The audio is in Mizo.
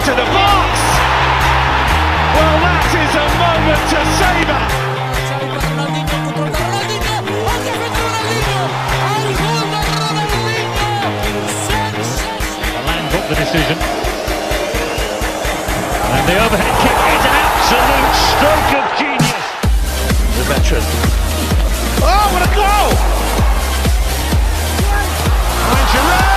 Into the box! Well, that is a moment to savour. Xavi per Ronaldinho, control de Ronaldinho, el que ha fet Ronaldinho, el gol de Ronaldinho, sensació. Milan got the decision. And the overhead kick is an absolute stroke of genius. The veteran. Oh, what a goal! Finds Giroud!